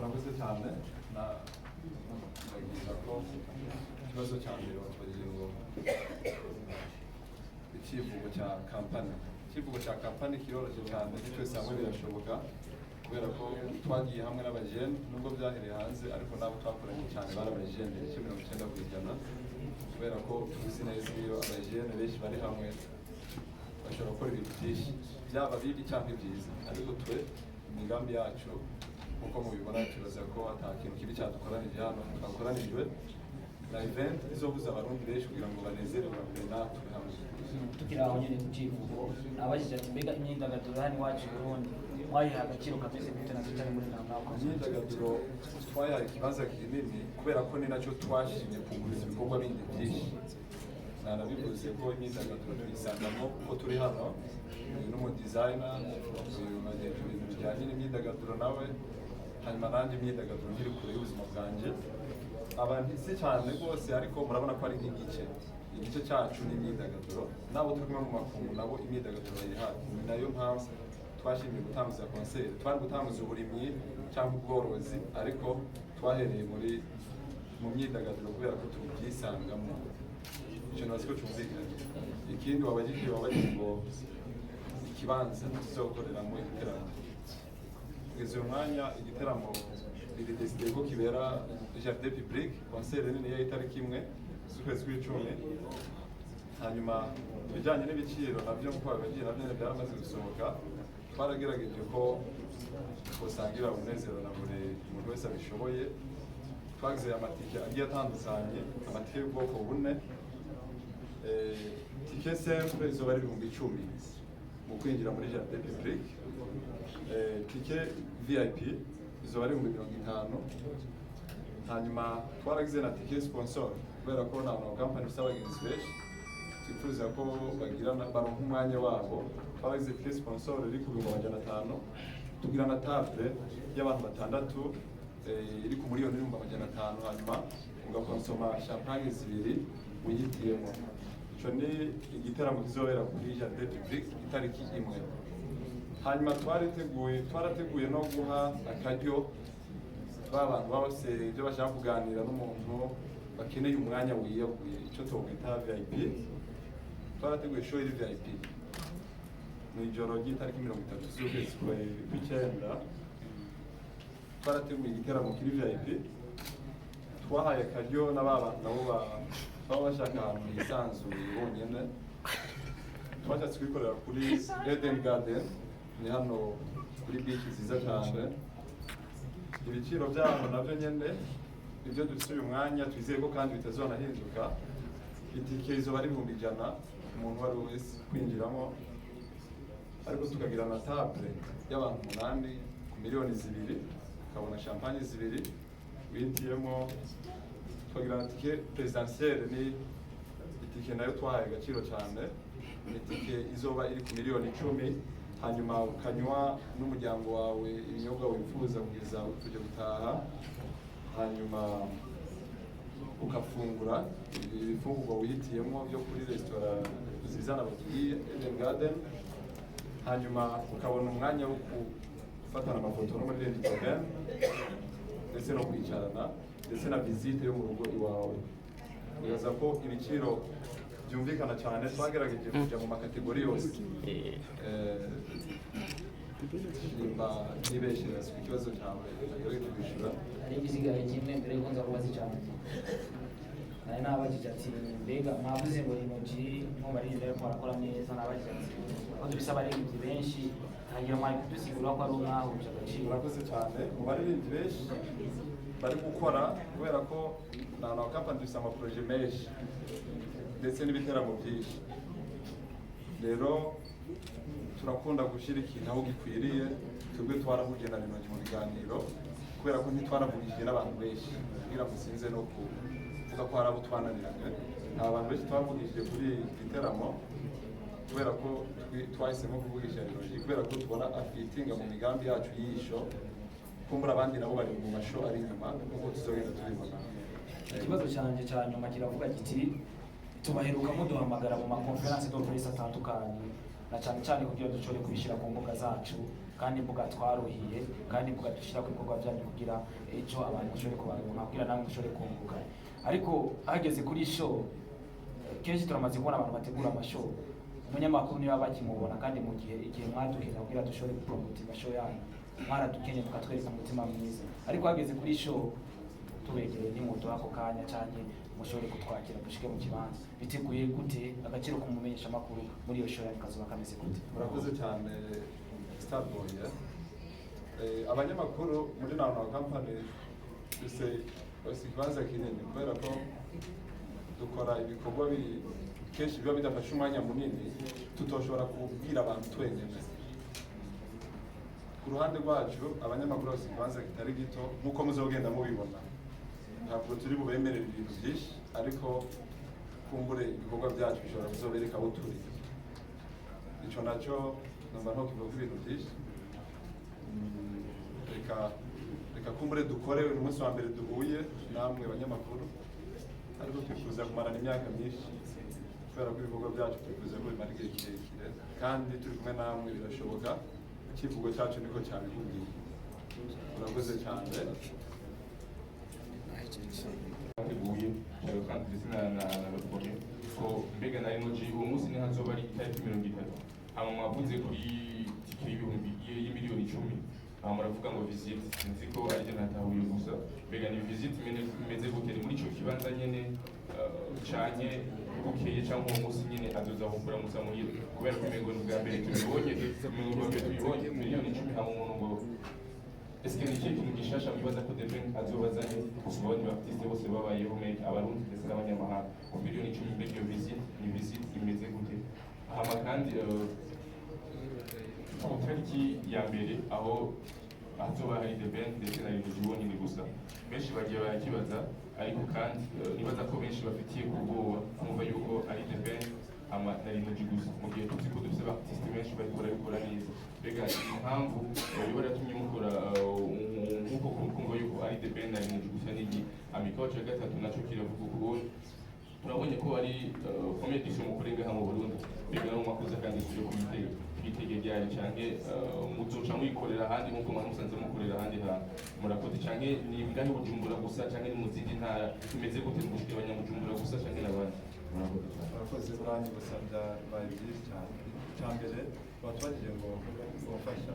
Murakoze cyane. Na ndagira ko ikibazo cya mbere watubajije ngo icyivugo cya kampani. Icyivugo cya kampani kiroroshye cyane, twese hamwe birashoboka, kubera ko twagiye hamwe n'abajene, nubwo byahereye hanze, ariko nabo twakoranye cyane bari abajene, ibice 90%, kubera ko tuzi neza iyo abajene benshi bari hamwe bashobora gukora ibintu byinshi, byaba bibi cyangwa ibyiza. Ariko twe imigambi yacu, nk'uko mubibona, tubaza ko ata kintu kibi cyadukoranije hano. Twakoranijwe na event izohuza Abarundi benshi kugira ngo banezerwe natwe hamwe. Tukiri aho nyine ku civugo, nabajije ati: mbega imyidagaduro hano iwacu i Burundi mwayiha agaciro kameze gute, na cyane muri Now Concert? Imyidagaduro twayahaye ikibanza kinini, kubera ko ni nacyo twashimye kuguriza ibikorwa bindi byinshi. Nanabivuze ko imyidagaduro tuyisangamo ko turi hano, uyu ni umudizayina, uyu ajejwe ibintu bijyanye n'imyidagaduro nawe, hanyuma nanjye imyidagaduro nkiri kure y'ubuzima bwanjye. Abantu si cyane rwose, ariko murabona ko ari nk'igice, igice cyacu ni imyidagaduro. Nabo turi kumwe mu makungu nabo imyidagaduro bayihaye. Ni nayo mpamvu twashimye gutanguza concert. Twari gutanguza uburimyi cyangwa ubworozi, ariko twahereye mu myidagaduro kubera ko tubyisangamo. Icyo ntibazi ko cyumvikanye. Ikindi wabajije ngo ikibanza tuzokoreramo igiteramo. Kugeza uyu mwanya igiteramo biri décidé ko kibera jardin public, concert nini ya itariki 1 z'ukwezi kw'icumi. Hanyuma ibijyanye n'ibiciro nabyo, nk'uko babigiye, nabyo nyine byaramaze gusohoka. Twaragerageje ko twosangira umunezero na buri muntu wese abishoboye. Twagize amatike agiye atandukanye, amatike y'ubwoko bune. Ticket simple izoba ari 10,000 mu kwinjira muri jardin public. Ticket VIP izoba ari 50,000. Hanyuma twaragize na ticket sponsor, kubera ko nta kampani ifite abagenzi benshi, twifuza ko bagirana baronka umwanya wabo. Twaragize ticket sponsor iri ku 500,000, tugira na table y'abantu batandatu iri ku 1,500,000, hanyuma ugakonsoma champagne zibiri wihitiyemo. Ico ni igiteramo kizobera kuri jardin public itariki 1. Hanyuma twarateguye no guha akaryo ba bantu bose ibyo bashaka kuganira n'umuntu, bakeneye umwanya wiyaguye, icyo twokwita VIP. Twarateguye show iri VIP mu ijoro ry'itariki 30 z'ukwezi kw'icyenda. Twarateguye igiteramo kiri VIP, twahaye akaryo na ba bantu nabo baba bashaka ahantu hisanzuye bonyine. Twashatse kubikorera kuri Eden Garden, ni hano kuri beach nziza cyane. Ibiciro byaho nabyo nyene ibyo dufite uyu mwanya, twizeye ko kandi bitazonahinduka. Itike izoba ari 100,000 umuntu uwo ari we wese kwinjiramo, ariko tukagira na table y'abantu umunani ku miliyoni 2, ukabona champagne zibiri wihitiyemo. Tukagira na ticket présidentielle, ni itike nayo twahaye agaciro cyane. Ni itike izoba iri ku miliyoni 10, hanyuma ukanywa n'umuryango wawe ibinyobwa wifuza kugeza tujya gutaha, hanyuma ukafungura ibifungurwa wihitiyemo byo kuri resitora nziza nababwiye, Eden Garden, hanyuma ukabona umwanya wo gufatana amafoto n'umuririmbyi Torben, ndetse no kwicarana, ndetse na visite yo mu rugo iwawe. Nibaza ko ibiciro byumvikana cyane, twagerageje kujya mu ma catégories yose. Nimba nibeshe ku kibazo cyawe, nagerageje kwishyura. Hari igisigaye kimwe mbere yuko nza kubaza icyanjye. Nari nabajije ati: mbega mwavuze ngo Lino G nko baririmbyi ariko barakora neza. Nabajije ati: ko dufise abaririmbyi benshi, ntangira mwari kudusigura ko ari umwahuje agaciro. Murakoze cyane. Mu baririmbyi benshi bari gukora, kubera ko na kampani dufite ama projets menshi ndetse n'ibiteramo byinshi, rero turakunda gushyira ikintu aho gikwiriye. Twebwe twarahuriye na Lino G mu biganiro, kubera ko ntitwaravugishije n'abantu benshi kugira ngo sinze no kuvuga ko hari abo twananiranye. Nta bantu benshi twavugishije kuri iki giteramo, kubera ko twahisemo kuvugisha Lino G, kubera ko tubona afitinga mu migambi yacu y'isho. Kumbura abandi nabo bari mu ma show ari inyuma, nk'uko tuzogenda tubibona. Ikibazo cyanjye cya nyuma kiravuga kiti: tubaheruka muduhamagara mu ma conférences de presse atandukanye, na cyane cyane kugira dushobore kubishyira ku mbuga zacu. Kandi imbuga twaruhiye, kandi imbuga dushyira ku bikorwa byanyu kugira ejo abantu mushobore kubaronka, kugira namwe mushobore kunguka. Ariko hageze kuri show, kenshi turamaze kubona abantu bategura amashow, umunyamakuru niba bakimubona. Kandi mu gihe igihe mwadukenya kugira dushobore gupromotinga show yanyu, mwaradukenye mukatwereka umutima mwiza, ariko hageze kuri show tubegereye ntimuduha ako kanya canke mushobore kutwakira dushike mu kibanza. Biteguye gute? Agaciro k'umumenyesha makuru muri iyo show yanyu kazoba kameze gute? Murakoze cyane, Starboy. Abanyamakuru muri Nano Company dufise bafise ikibanza kinini, kubera ko dukora ibikorwa biri kenshi biba bidafashe umwanya munini, tutoshobora kubwira abantu twenyine. Ku ruhande rwacu, abanyamakuru bafise ikibanza kitari gito, nk'uko muzogenda mubibona. Ntabwo turi bubemerere ibintu byinshi, ariko kumbure ibikorwa byacu bishobora kuzobereka aho turi. Ico nacyo numva ntokivuga ko ibintu byinshi. Reka kumbure dukore. Uyu munsi wa mbere duhuye namwe banyamakuru, ariko twifuza kumarana imyaka myinshi, kubera ko ibikorwa byacu twifuza ko bimara igihe kirekire, kandi turi kumwe namwe birashoboka. Icyivugo cyacu niko cyabikubwiye. Urakoze cyane. Bateguye kandi ndetse na le premier ko mbega na Energy uwo munsi ni hazoba ari itariki 30. Hama mwavuze kuri tike y'ibihumbi y'imiliyoni 10, hama muravuga ngo visite, sinzi ko aribyo natahuye gusa. Mbega ni visite imeze gute? Ni muri ico kibanza nyene, canke bukeye, canke uwo munsi nyene azoza kukuramutsa muhira? Kubera ko umengo ni ubwa mbere tubibonye, umengo ni ubwa mbere tubibonye miliyoni 10, hama umuntu ngo eske ni ikihe kintu gishasha mwibaza ko The Ben azoba azanye gusumba abandi artiste bose babayeho, make abarundi ndetse n'abanyamahanga, ngo miliyoni 10? Mbega iyo visite ni visite imeze gute? Hama kandi ku tariki ya mbere aho hazoba hari The Ben ndetse na Lil G bonyine gusa, benshi bagiye barakibaza, ariko kandi nibaza ko benshi bafitiye ku bwoba kumva yuko ari The Ben hama na Lil G gusa, mu gihe tuzi ko dufite artiste benshi bariko barabikora neza. Mbega impamvu yoba yaratumye mukora nk'uko kumva yuko ari The Ben na Lil G gusa n'igi? Hama ikibazo cya gatatu naco kiravuga uko turabonye ko ari première édition mukore ngaha mu Burundi. Mbega no mwakoze kandi tuje kubitega twitege ryari, canke muzoca muyikorera ahandi nk'uko mwari musanze mukorera ahandi hantu? Murakoze. Canke ni ngahe Bujumbura gusa, canke ni mu zindi ntara? Tumeze gute mu gushikira abanyabujumbura gusa canke n'abandi? Murakoze cyane. Murakoze. Uranyibutsa, byabaye byinshi cyane. Icya mbere batubajije ngo ubafasha.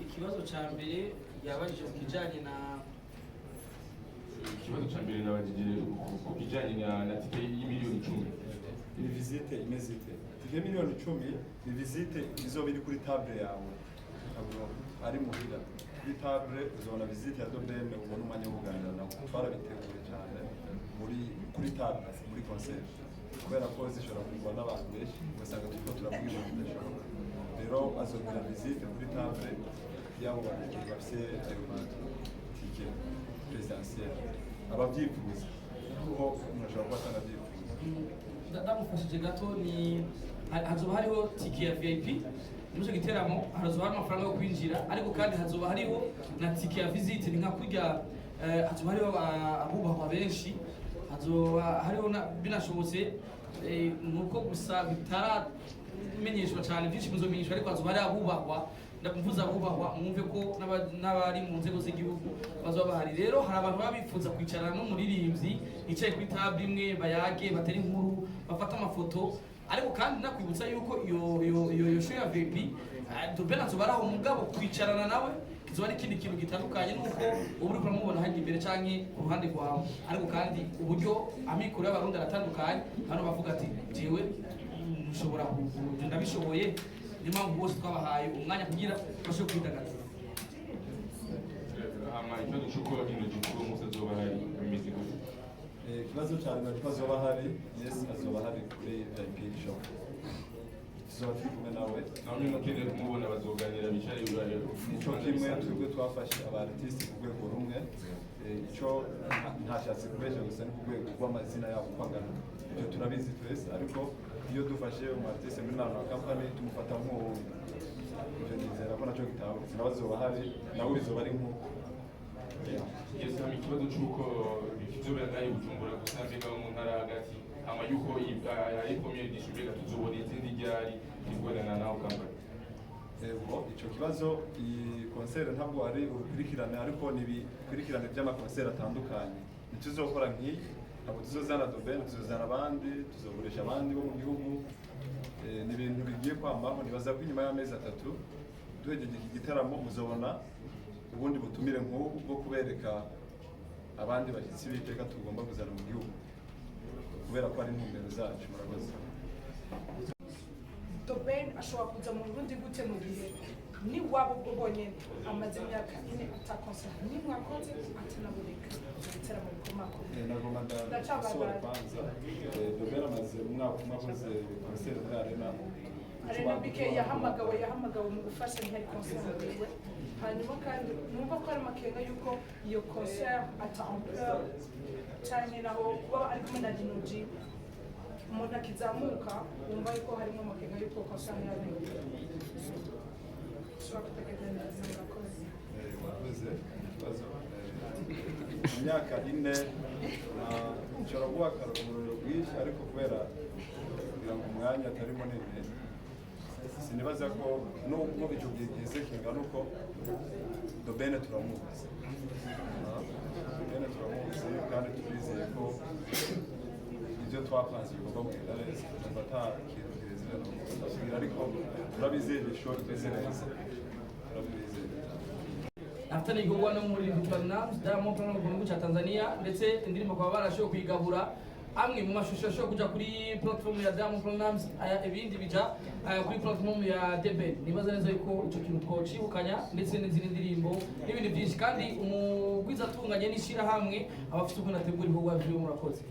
Ikibazo ca mbere yabajije ku kijanye na Ikibazo ca mbere nabajije ku kijanye na tike y'imiliyoni 10. Ni visite imeze ite? Tike 10 miliyoni ni visite izoba iri kuri table yawe, ntabwo ari muhira. Kuri table uzobona visite ya The Ben, ubona umwanya wo kuganira nawe. Twarabiteguye cyane muri kuri table muri concert, kubera ko zishobora kugwa n'abantu benshi, ugasanga turiko turavuga ibintu bidashoboka. Rero azogira visite kuri table y'abo bantu bafise ayo matike présidentielle, ababyifuza, kuko umuntu ashobora kuba atanabyifuza. Ndamufashije gato, ni hazoba hariho tike ya VIP muri icyo giteramo, hazoba hari amafaranga yo kwinjira, ariko kandi hazoba hariho na tike ya visite. Ni nka kurya hazoba hariho abubahwa benshi, hazoba hariho binashobotse, nuko gusa bitaramenyeshwa cyane byinshi, muzomenyeshwa, ariko hazoba hari abubahwa. Ndavuze abubahwa mwumve ko n'abari mu nzego z'igihugu bazoba bahari. Rero hari abantu baba bifuza kwicarana n'umuririmbyi, yicaye kuri table imwe, bayage, batere inkuru, bafate amafoto. Ariko kandi nakwibutsa yuko iyo show ya VIP, The Ben azoba ari aho, mugabo kwicarana nawe kizoba ari ikindi kintu gitandukanye nuko uba uriko uramubona hajya imbere canke ku ruhande rwawe. Ariko kandi uburyo amikoro y'abarundi aratandukanye, hano bavuga ati jewe nshobora ndabishoboye. Niyo mpamvu bose twabahaye umwanya kugira bashobore kwidagadura. Hama ikibazo c'uko Energy kuri uwo munsi azoba hari bimeze gute? Ikibazo cya nyuma ko azoba ahari, yes, azoba ahari kuri VIP show, tuzoba turi kumwe nawe. Naho nyine ukeneye kumubona bazoganira bicare? Nico kimwe, twebwe twafashe aba artiste ku rwego rumwe. Ico ntashatse kubesha gusa ni ku rwego rw'amazina yabo uko angana, ibyo turabizi twese, ariko iyo dufashe umu artiste muri Nano Company tumufata nk'uwundi. Ibyo nizera ko nacyo gitahutse. Nawe azoba ahari, nawe bizoba ari nk'uko. Yeah. Yes, hama ikibazo c'uko kizobera ngahe Bujumbura gusa, mbega mu ntara hagati, hama yuko ari première édition, mbega tuzobona izindi ryari ikorana na nawe company? Ego, ico kibazo, iyi concert ntabwo ari urukurikirane, ariko ni ibikurikirane by'amakonseri atandukanye. Ntituzokora nk'iyi, ntabwo tuzozana The Ben, tuzozana abandi, tuzogurisha abandi bo mu gihugu. Ni ibintu bigiye kwambaho. Nibaza ko inyuma y'amezi 3 duhejeje iki gitaramo, muzobona ubundi butumire nk'ubu bwo kubereka abandi bashyitsi b'iteka tugomba kuzana mu gihugu, kubera ko ari intumbero zacu. Murakoze. The Ben ashobora kuza mu Burundi gute mu gihe ni wabo ubwo bonyene amaze imyaka 4 ata concert nimwe akoze, atanaboneka mu biteramo bikomakomeye? Nagomba ndasubira kwanza. The Ben amaze umwaka umwe akoze concert muri Arena. Arena BK yahamagawe mu gufasha, ntiyari concert yiwe. Hanyuma kandi numva ko hari amakenga yuko iyo concert ata ampleur, canke naho kuba ari kumwe na Lino G, umuntu akizamuka, wumva yuko harimo amakenga yuko concert yayo ishobora kutagenda neza. Murakoze. Wakoze ikibazo. Mu myaka 4 nshobora guha akarorero bwinshi, ariko kubera kugira ngo umwanya atari munini, sinibaza ko nubwo icyo gihe giheze kingana uko, The Ben turamuzi. The Ben turamuzi kandi turizeye ko ibyo twapanze bigomba kugenda neza. Numva ata kintu kirenze ndasubira, ariko turabizeye, show imeze neza, turabizeye. Afitanye igikorwa no muri Platnumz, Diamond Platnumz mu gihugu cya Tanzania, ndetse indirimbo bakaba barashoboye kuyigabura. Amwe mu mashusho ashobora kuja kuri platform ya Diamond Platnumz, aya ibindi bija aya kuri platform ya The Ben. Nibaza neza yuko ico kintu twocibukanya, ndetse n'izindi ndirimbo n'ibindi byinshi, kandi umugwiza atunganye n'ishirahamwe aba afite ukuntu ategura ibikorwa vyiwe. Murakoze.